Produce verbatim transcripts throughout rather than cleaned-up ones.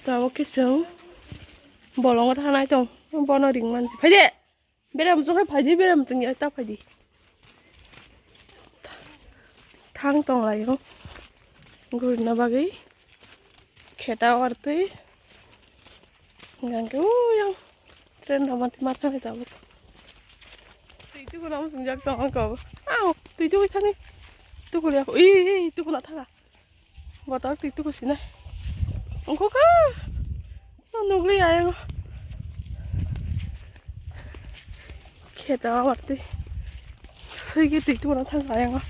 Tabuk khe chwng bolongo thangnai tong, bono ring mansi. Phaide! Bera muchung khai phaidi, bera muchung ya ta phaidi. Thang tong lai o. Gurina bagwi. Kheta wartwi. Gangke o yang. Train rama ti matha ni tabuk. Twi tuku na muchung jak tong ang kabo. Au, twi tuku thani. Tuku ya. Ih, ih, tuku na thanga. Botok twi tuku sina. Ungkho kha. No nugli ayang. Kheta awarti. Suigi twi tuku na thang ayang.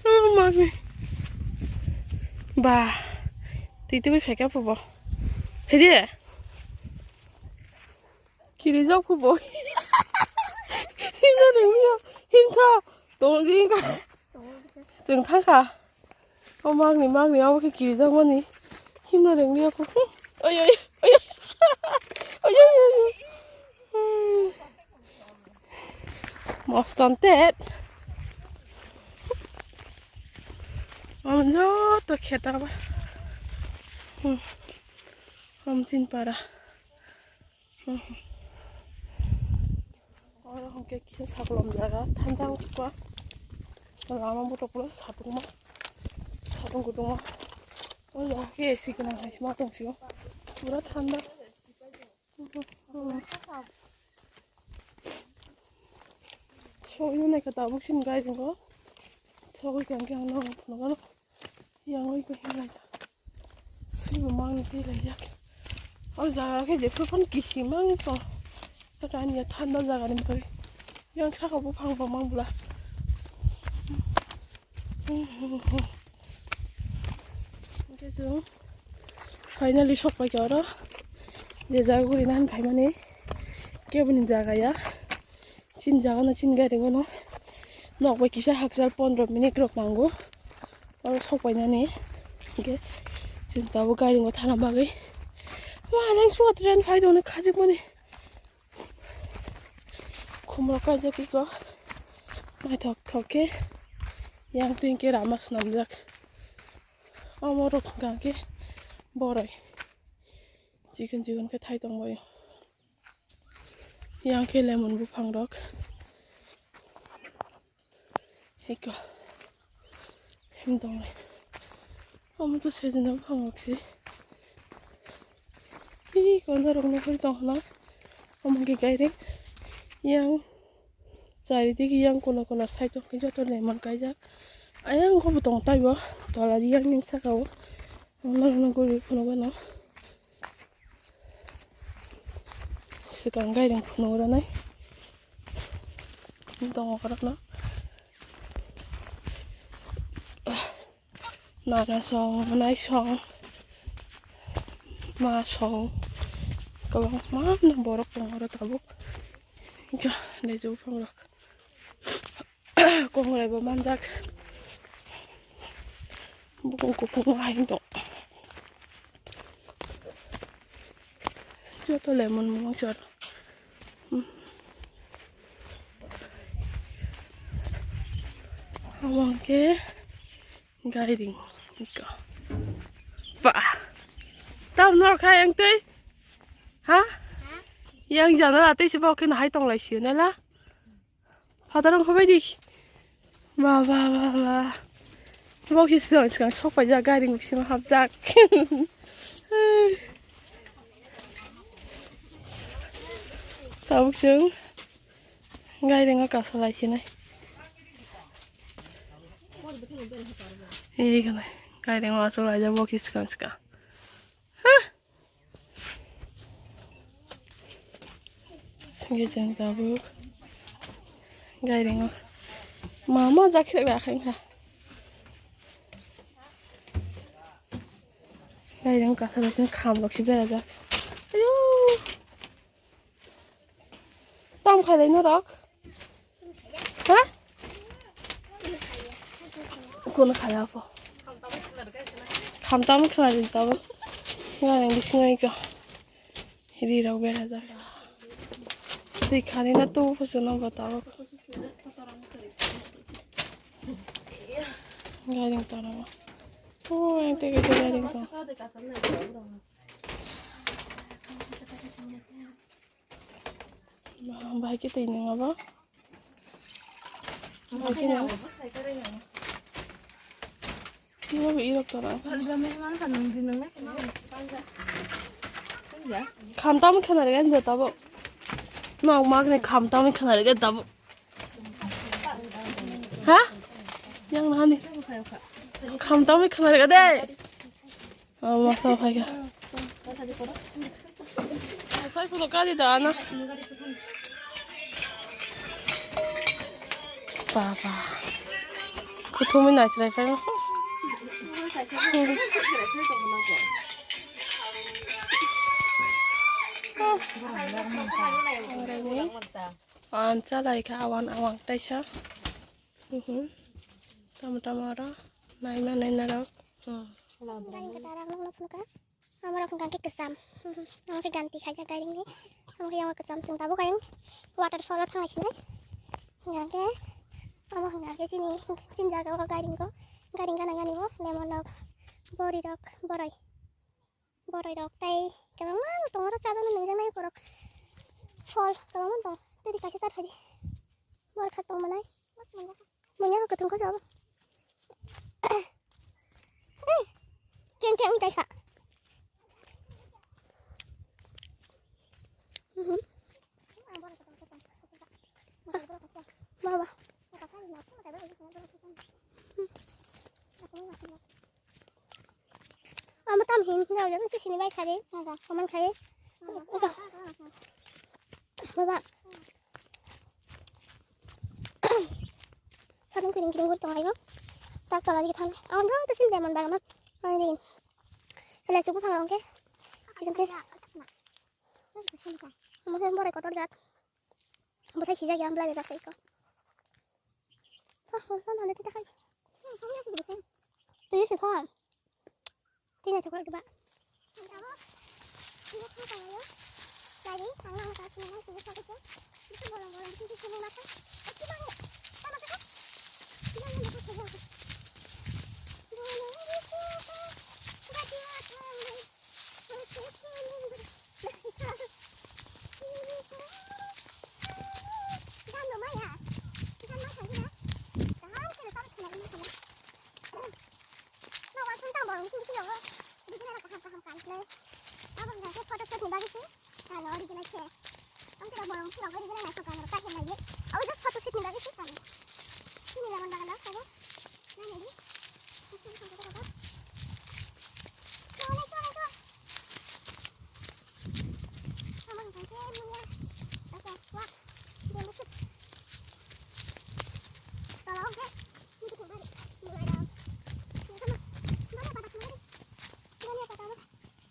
Oh, mami. Ba. Twi tuku pheka pubo. Phedi. Kiri jok pubo. Hino nungya. Himtho. Tong jing ka. Chwng thangkha. O magni, magni, abo khe kirijakmani. Himna rengli ako. Oi, oi, oi, oi. Oi, oi, oi, oi. Moston tet. Omo joto kheta ba. Hmm. Hamsin para. Oro hwnkhe kisa saklom jaga, thanda wngsuka. Lama botok pulo satung ma, satung kutung ma. O jaga khe A C gwnang hai se ma tong sio. Pura thanda. Sogwi no naikha tabuk sini gai tongo. Sogwi khe ang khe ang no phunukgo. Yang oi khe hinlai. Swibo mangni twi laijak. O jaga khe jephru phano kichi mang tong. Saka ani thanda jaga ni bagwi. Yang saka buphang bo mang bwla. Hwnkhe chwng finally sok pai kha oro. Je jaga guri nani phaimani keboni jaga ya. Chini jaga no chini gari gono nok bai kisa hakchal pondro minute rok nango. Oro sok painani hwnkhe chwng tabuk gari o thana bagwi. Wa, nang suwa train phai rok no khajik mani. Khumrok kaijak iko. Naithok thok khe yang twi hwnkhe rama swnamjak. Omo rok hwnkha khe boroi. Chikon chikon khe thai tong bai. Yang khe lemon buphang rok. Hiko. Hem dong lai. Omo to sejana buphang rok se. Hi konda rok no hoi tong hla. Omo khe gairing. Yang chari digi yang kono kono side o khe joto lemon kaijak. Ayang khe bo tong taibo. Tola di yang ning saka o. Omo no guri kono kono. Swkang gairing phunuk rwnai. Tongo borokno. Nana song, manai song, ma song. Kwbangma borok tongo oro tabuk. Hwnkhe leju bophangrok. Kongrai bo manjak. Bukung kuphung hai tong. Joto lemon mung sor. Abang ke gairing. Ba. Tam nor khai ang tei. Ha? Yang jana la tei se bok ke na hai tong lai sio na la. Phatar wngkha bai di. Ba, ba, ba, ba. Bo khe swkang swkang sok paijak, gairing bisingo hapjak. Tabuk chwng gairingo kasalai sinai. Ei gairingo achuk laijak bo khe swkang swkang. Singke jang tabuk gairingo mama jakhe ba khain kha. Gairing kasaro khe kham rok si berajak. Ayo. Tam khailai norok. Ha? Kono khala po. Khamtam khwna di tabo. Gairing bisingo iko. Ri rok berajak. Twi khani na tu phoso no bo tabo. Gairing toro. Oh, yang tega tega ring ko. Bahai ke twi nung abo. Bahai ke nung. Ini abo irok tora. Khamtam khana rega ndo tabo. Nok mak ne khamtam khana rega tabo. Ha? Yang nani? Khamtam khana rega de. Oh, masa phai ka. Sai photo ka di da na. Baba. Kuthumi nai chrai phai ma. Ang chalai kha awang awang taisa. Mhm. Tamo tamo oro naima naina rok. Hmm. Gairing kwchar ang nukno phunukha. Amorok hwnkha khe kwcham. Omo khe ganti khaijak gairingni. Omo khe yang kwcham chwng tabuk ayang waterfall o thanglaisini. Hwnkha khe omo hwnkha khe chini, chini jaga o gairing o, gairing gana gani o lemon rok, bori rok, boroi. Boroi rok tei kwbangma no tongo oro chajaknai nangjaknai borok. Phol kwbangma no tongo. Tei kaisa chat phaidi. Borok kha tong manai. Munya khe kwthwng khe jabo. Eh, keng keng wngwi kaisa. Mhm. Baba. Amo tam hin jao jao se sini bai khare. Comment khare. Baba. Sabun kiring kiring guri tongo. Tak tola digi thang. Ang do to sin lemon bagan. Ang ding. Lechu buphang rong khe. Chicken khe. Mungkin borai kotor jat. Bothai sijak ya, belai bebak iko. Hah, hah, hah, nanti tak hai. Tuh, sih, hah. Tina chocolate ba. Lagi, ang nang sa sini nang sini sa sini. Itu bolong-bolong sini sini mata. Itu mana? Sama tu. Itu mana? Ano, original se. Ang kira bolong sila ko original na sa kamera ta hinai. Aw just photo shoot ni lagi sih kan. Sini lemon bagan da, saja. Nai nai. Sini kan kata kata. Sini sini sini. Sama kan ke mulia. Oke, wah. Dia masuk. Kalau oke, ini kita balik. Mulai dah. Ini sama. Mana pada kemarin? Ini apa tahu?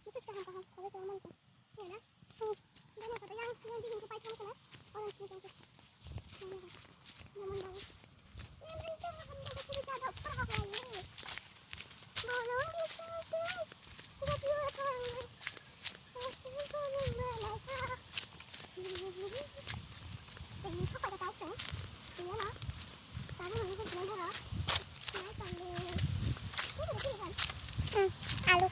Itu sekarang paham. Kalau teman. Yan na. Hmm. Yan na, yan, yan, yan, yan, orange ni, yan. Yan na. Yan na. Yan na. Hmm, alu.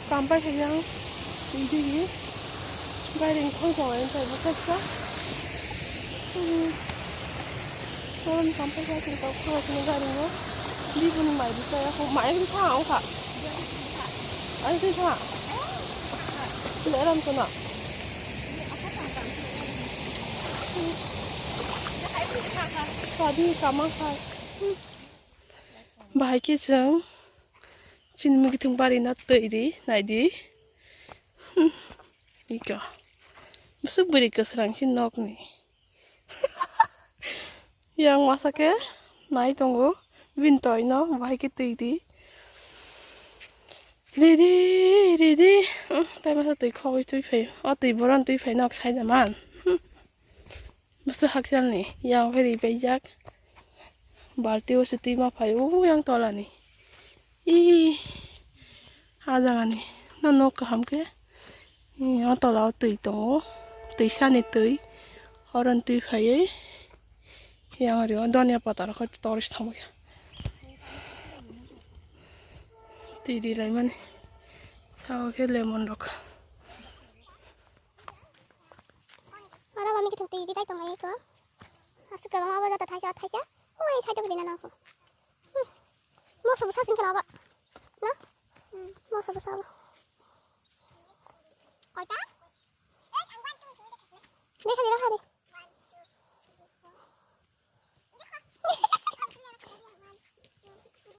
Kampai khe yang twi twi gairing khoi tongo, tei bo kaisa. Hmm. Phone kampai khe tong kho tini gairing o. Bibuni mai rwchaya kho, mai rwkha wngkha. Ai twi kha. Leram kono. Kadi kama kha. Bahai khe chwng chini mwkhwtwng bari no twi ri nai di. Hmm, iko. Bwswk bwrwi kwsrang se nokni. Yang masa khe nai tongo. Bini toi no bahai khe twi ri. Ri ri, ri ri. Hmm, tai masa twi khogwi twi phai. O twi boran twi phai nok sai da man. Hmm. Hakchalni yang phai ri paijak. Balti o se twi ma phai o yang tolani. I, ah jagani no nok kaham khe. I, o tola o twi tongo. Twi sani twi. Oron twi phaiwi. Yang ri o donya pata rok tor se thangbai kha. Twi ri lai mani. Sao khe lemon rok. Ora mami kithung twi ri tai tonglai ko. Aswk kwbangma bo joto thaisa thaisa. Oi, side o gwnina nang kho. Hmm. Moso bwsa sing kheno abo. Na? Hmm. Moso bwsa abo. Koita? Dekha di, dekha di.